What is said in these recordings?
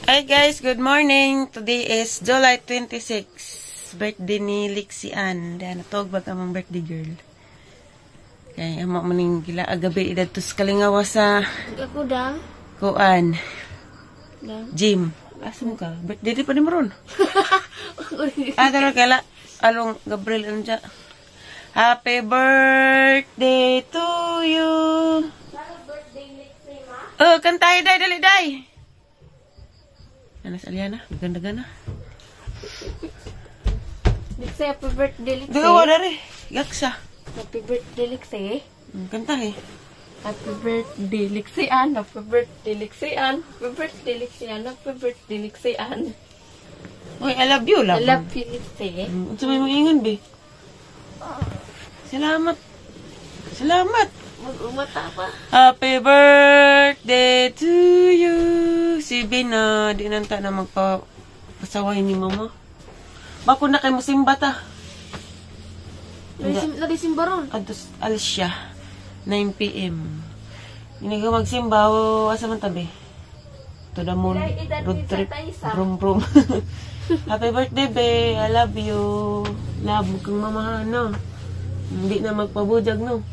Hi guys, good morning. Today is July 26. Birthday ni Lixie Ann. Diyan natog bag among birthday girl. Kay amo man ning gila agabi didto sa Kalingawa sa Ako dang. Kuan Dang. gym. Asa mo ka? Birthday di pa ni mo ron. Tara kaila Along Gabriel anja. Happy birthday to you. Oh, kantahe dai, dali dai. Ano sa Aliana? Dagan-dagan na. Lixie, happy birthday, Lixie. Dagawa na rin. Gaksa. Happy birthday, Lixie. Kantahe. Happy birthday, Lixie Ann. Happy birthday, Lixie Ann. Happy birthday, Lixie Ann. Happy birthday, Lixie Ann. Uy, I love you, love. I love you, Lixie. Unsa may moingon, be? Salamat. Salamat. Mag-umata pa. Happy birthday to you. Si Bina, di nanta na magpapasaway ni mama. Bako na kay musimba ta. Nadisimba ron. Adtos alis siya. 9 p.m. Hindi ka magsimba, o asa man tabi? To the moon, road trip, brum brum. Happy birthday, be. I love you. Love mo kang mamahan, no? Hindi na magpabujag, no?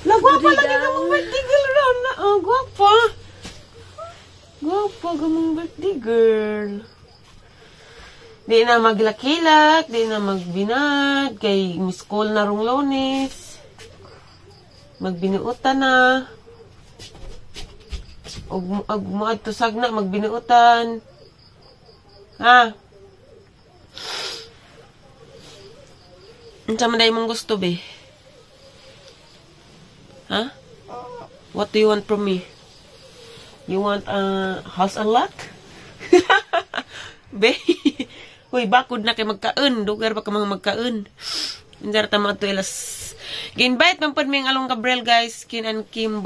La, gwapa lagi ka mong birthday girl, ron. Oh, gwapa. Gwapa ka mong birthday girl. Di na maglakilak, di na magbinad, kay miss call na rong Lunes. Magbinuotan na. Og muadto sagna magbinuotan. Ha? Unsa man day imong gusto be? Ha? What do you want from me? You want a house and lot? Be? Hoy, bakod na kay magkaon. Dugar pa ka mga magkaon. Indar ta mga ilas. Gi-invite man pod mi ang Along Gabriel guys, Kin and Kim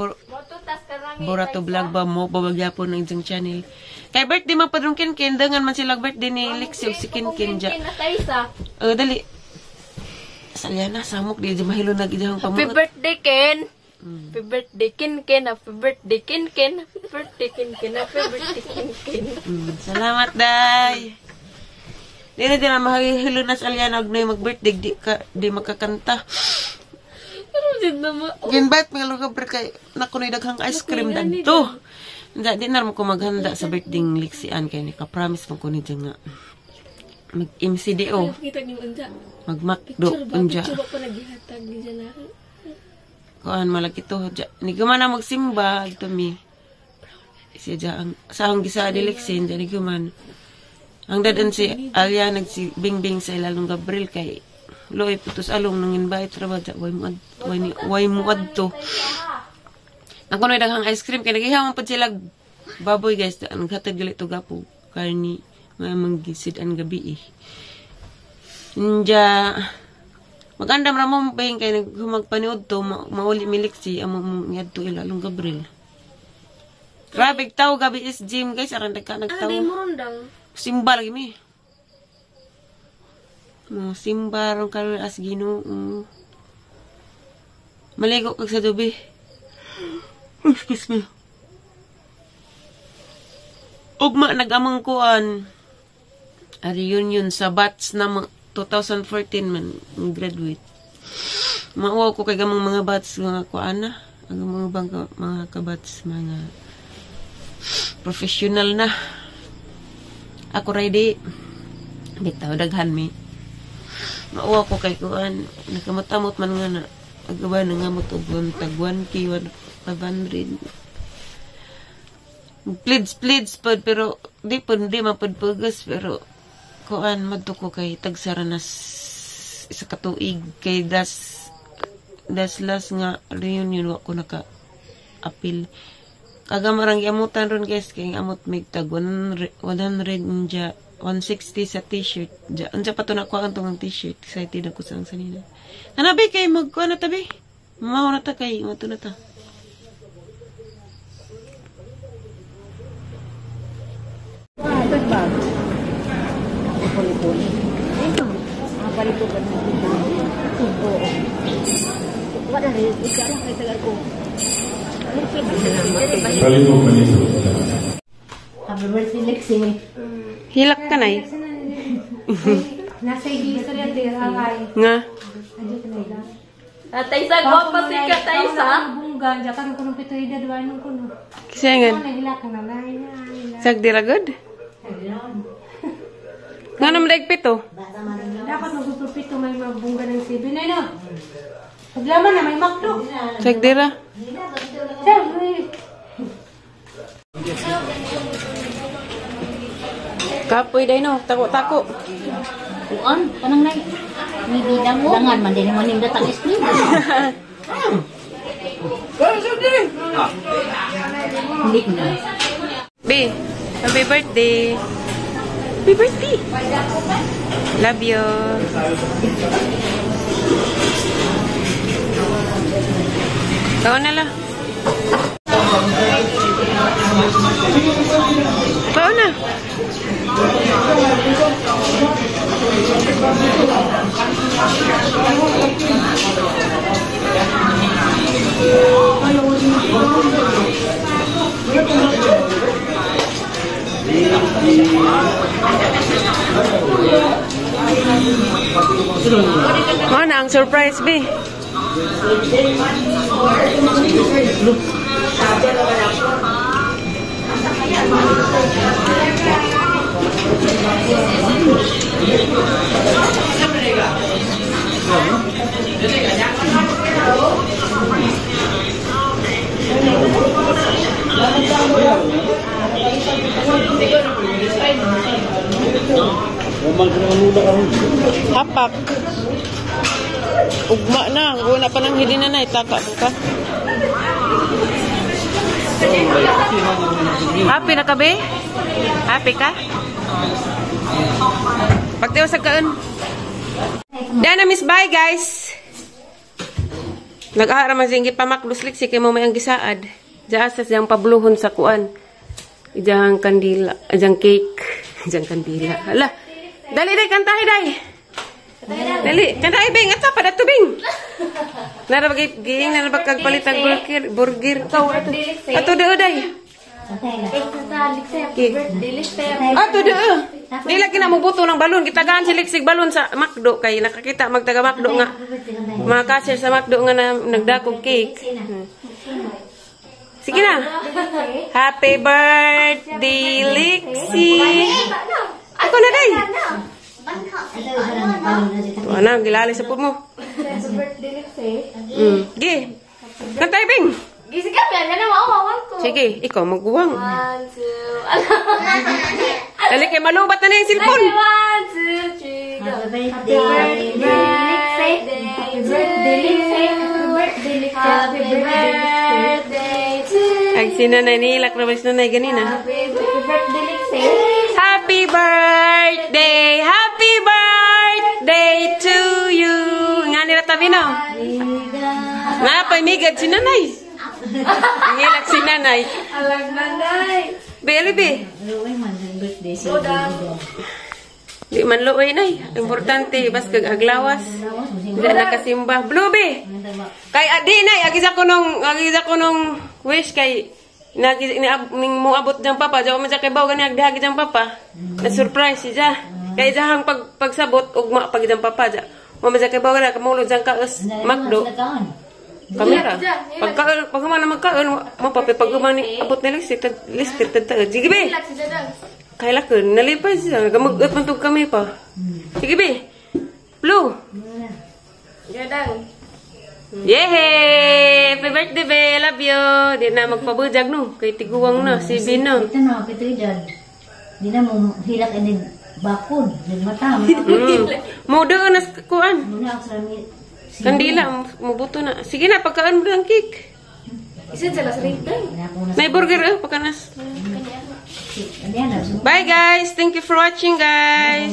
Borato vlog ba mo babagyapon ng isang channel. Kay birthday man pod rong Kin Kin, dangan man sila birthday ni Lixie ug si Kin Kin ja. Oh, dali. Salyana samok di mahilo nag ijang Happy pamuot. birthday, Ken. Happy birthday, Kin Kin. Happy birthday, Kin Kin. Happy birthday, Kin Kin. Happy birthday, Kin Kin. Salamat, day. Di na din na mahilo na sa Aliana og mag-birthday di ka di makakanta. Pero din na mo. Ginbite mi Along Gabriel kay nako ni daghang ice cream dadto. Hindi, di na mo ko maghanda sa birthday ng Lixie Ann kay nika-promise mo ko ni dyan nga mag-MCDO, Kita ni unja. mag-McDo, unja. Picture ba pa nagihatag ni dyan na? Kuan malaki to. Ni gumana magsimba to mi. Siya dya ang sa akong gisa di Lixie, dya ni guman. Ang dadan si Alia nagsi Bingbing sa ilalong Gabriel kay Loy putos along nang invite ra ba dya way mo way mo adto. Nako na daghang ice cream kay nagihaw man pud sila baboy guys, naghatag gali to gapo karni mga manggisid-an gabi eh. Inja magandam ra mo bahin kay naghumagpaniud to mauli mi Lixie amo mong ngadto ilalong Gabriel. Grabe tawo gabi is gym guys, aran dagka nagtawo. Ano mo rondang? Simba lagi mi. Mo simba ron karon as Ginoo. Maligo kag sa dubi. Excuse me. Ugma nagamang kuan. A reunion sa batch na 2014 man graduate. Mauwaw ko kay gamang mga batch mga kuan na. Ang mga bang mga kabatch mga professional na. Ako ready. Bitaw daghan mi. Mauwaw ko kay kuan nakamutamot man nga na agawa na nga mo tug tag 1K 500. Pleads pleads pod pero di pod di man pod pugas pero kuan madto ko kay tagsara na isa ka tuig kay das last nga reunion wa ko naka appeal. Kagamarang giamutan ron guys kay amot mig tag 100 unja 160 sa t-shirt. Ja, unja pa to nakuha ang tong t-shirt. Excited ako sa ang sanina. Hanabi kay magkuha na tabi. Mao na ta kay mato na ta. Palibog, palibog. Lixi. Hilak ka nay. Nasa istorya ay. Nga. Tatay sa gwapa si katay sa. Bungga, jakan kuno pito ida duwa nung kuno. Kisangan. Ano hilak na na. Sagdi ra gud. Nga naman daig pito. Dapat magpupito may mabungga ng sibi na no. Paglaman na may makdo. Sagdi ra. Sir, Kapoy day no, tako-tako. Kuan, kanang nay. May bidang dangan man din mo ning datang ice cream. Hindi na. B, happy birthday. Happy birthday. Love you. Ikaw na la. Ikaw na. Mana ang surprise, B? Hapak. Ugma na. Una pa nang hindi na na. Itaka mo ka. Happy na ka, be? Happy ka? Pagtiwas sa kaan. Dana, miss, bye, guys. Nag-aara man siyang gipamakduslik si kay mo may ang gisaad. Diyan sa siyang pabluhon sa kuan. Ijang kandila, ijang cake, ijang kandila. Hala. Dali day kantahi day. Dali, kantahi bing ata pa dato bing. Nara bagay giing nara ba kagpalit ang burger, burger. Ato do day. Ato do. Di lagi na mubuto ng balon, gitagaan si Lixig balon sa McDo kay nakakita magtaga McDo nga. Mga cashier sa McDo nga na nagdakog cake. Sige na. Happy birthday, Lixie. Ako na day. Ano, gilali sa po mo. Happy birthday, Lixie. Gi. Kantay, Bing. Gising ka, yan na mawawan ko. Sige, ikaw magguwang. 1, 2, Dali kay malubat na na yung cellphone. 1, 2, 3, go. Happy birthday, Happy birthday, Lixie. Happy birthday, Lixie. Happy birthday to you. Ay, si nanay, nilak na ba si nanay ganina? Happy birthday, Lixie. Happy birthday! Happy birthday to you! Nga nila tabi no? Nga, paimigad si nanay. Ngilak si nanay. Alag nanay. Be, be. Luoy man ang birthday si Di man luoy nay. Importante, bas kag aglawas. Di na kasimba. Blue, be. Kay adi nay, agis ako nung wish kay ning muabot diyang papa. Diyan man siya kay baw gani agdihagi diyang papa. Na surprise siya. Kay diyang pagsabot ugma pag diyang papa diya. Mo man siya kay baw gani kamulod diyang kaos McDo. Kamera. Pagka pag man magkaon mapapi pag ni abot ni Lixie tad listir tad taod. Sige be. Kay lakon nalipay siya gamag pantog kami pa. Sige be. Blue. Gadang. Yehey! Happy birthday, be! Love you! Di na magpabujag, no? Kay tiguang na, si Bino. Ito na, pito dyan. Di na mo hilak ini bakod. Nagmata. Mo doon na sa kuan. Muna ako sa rami. Kandila, mubuto na. Sige na, pagkaan mo lang cake. Isa sila sa rita. May burger, eh, pagkanas. Bye, guys! Thank you for watching, guys!